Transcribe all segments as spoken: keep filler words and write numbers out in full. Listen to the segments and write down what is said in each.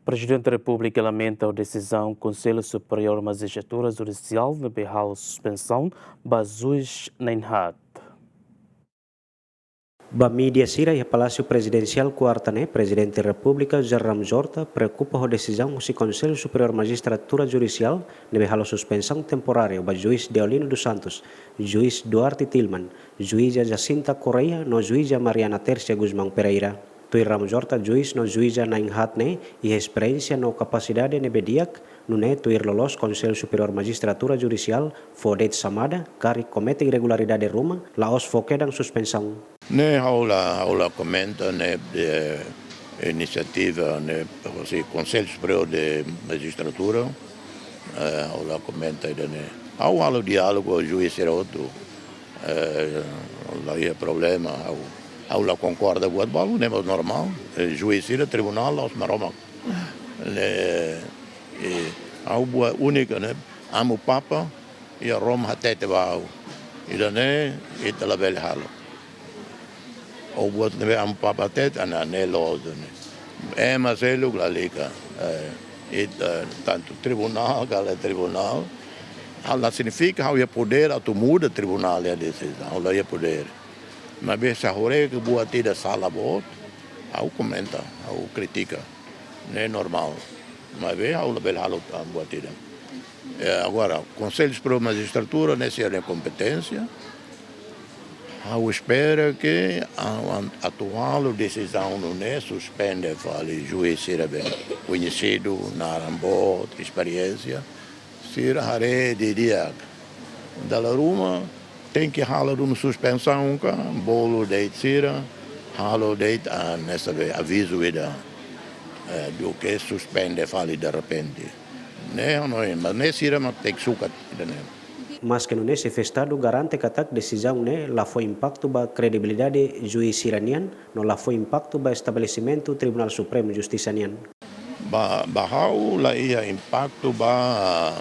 Prezidente Repúblika lamenta ho desizaun Konsellu Superiór Majistratura Judisiál ne'ebé halo suspensaun ba juís na'in-haat. Ba mídia sira iha Palásiu Prezidensiál Kuarta ne'e, Prezidente Repúblika José Ramos Horta preokupa ho desizaun husi Konsellu Superiór Majistratura Judisiál ne'ebé halo suspensaun temporáriu ba juís Deolino dos Santos, juís Duarte Tilman, juíza Jacinta Correia no juíza Mariana Tércia Gusmão Pereira. Tuir Ramos Horta, juís no juíza na'in-haat ne'e iha esperiénsia no kapasidade ne'ebé di'ak, nune'e tuir loloos Konsellu Superiór Majistratura Judisiál fó de'it xamada, karik komete irregularidade ruma, la'ós fó kedan suspensaun. Ne'e ha'u la, ha'u la komenta ne'e, eh, inisiativa ne'e, husi Konsellu Superiór de Majistratura, eh, ha'u la komenta ida-ne'e. Ha'u halo diálogu ho juís sira hotu, eh, la iha problema, ha'u, ha'u la konkorda buat balu, ne'e mós normál, eh, juís sira tribunál la'ós Maromak. Ne'e, eh, ha'u buat úniku ne'e, Amu Papa iha Roma hatete ba ha'u: Ida-ne'e ita labele halo. Ou buat ne'ebé Amu Papa hatete, ah, ne'e loos ne'e. Ema seluk lalika, eh, ita, eh, tantu tribunál ka lae tribunál, ha'u la signifika ha'u iha podér atu muda tribunál nia desizaun, ha'u la iha podér. Maibé se haree katak buat ida sala boot, ha'u komenta, ha'u kritika. Ne'e normál. Maibé ha'u labele halo, ah, buat ida. Eh, agora, Konsellu Superiór Majistratura ne'e sira-nia kompeténsia. Ha'u espera katak, ah, an-, atuál desizaun ne'e suspende fali juís sira be koñesidu, naran boot, esperiénsia, sira haree didi'ak. Dala ruma tenke halo duni suspensaun ka, bolu de'it sira, halo de'it, ah, hanesan be avizu ida, eh, duké suspende fali derrepente. Ne'e, no, mas ne'e sira mak tenke sukat ida-ne'e. Maske nune'e, xefe Estadu garante katak desizaun ne'e la fó impaktu ba kredibilidade juís sira-nian, no la fó impaktu ba estabelesimentu Tribunál Supremu Justisa nian. Ba, ba ha'u la iha impaktu ba,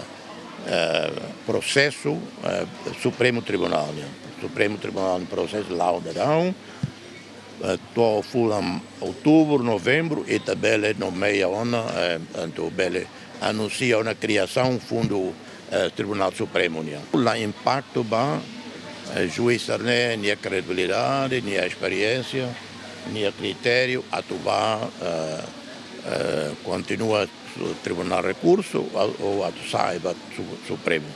eh, prosesu, eh, Supremu Tribunál nian. Supremu Tribunál prosesu la'o daudaun, eh, to'o fulan Outubru, Novembru, ita bele nomeia ona, eh, entaun bele anunsia ona kriasaun fundu, eh, Tribunál Supremu nian. La impaktu ba, eh, juís sira-ne'e nia kredibilidade, nia esperiénsia, nia kritériu atu ba, eh, eh, kontinua su-, Tribunál Rekursu ou, ou atu sa'e ba su-, Supremu.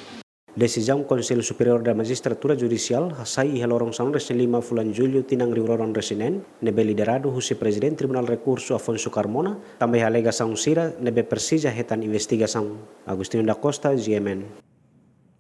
Desizaun Konsellu Superiór da Majistratura Judisiál hasai iha loron sanulu-resin-lima fulan Jullu tinan rihun rua ruanulu-resin-neen, ne'ebé lideradu husi Prezidente Tribunál Rekursu Afonso Carmona, tanba iha alegasaun sira ne'ebé presiza hetan investigasaun. Agostinho da Costa, G M N.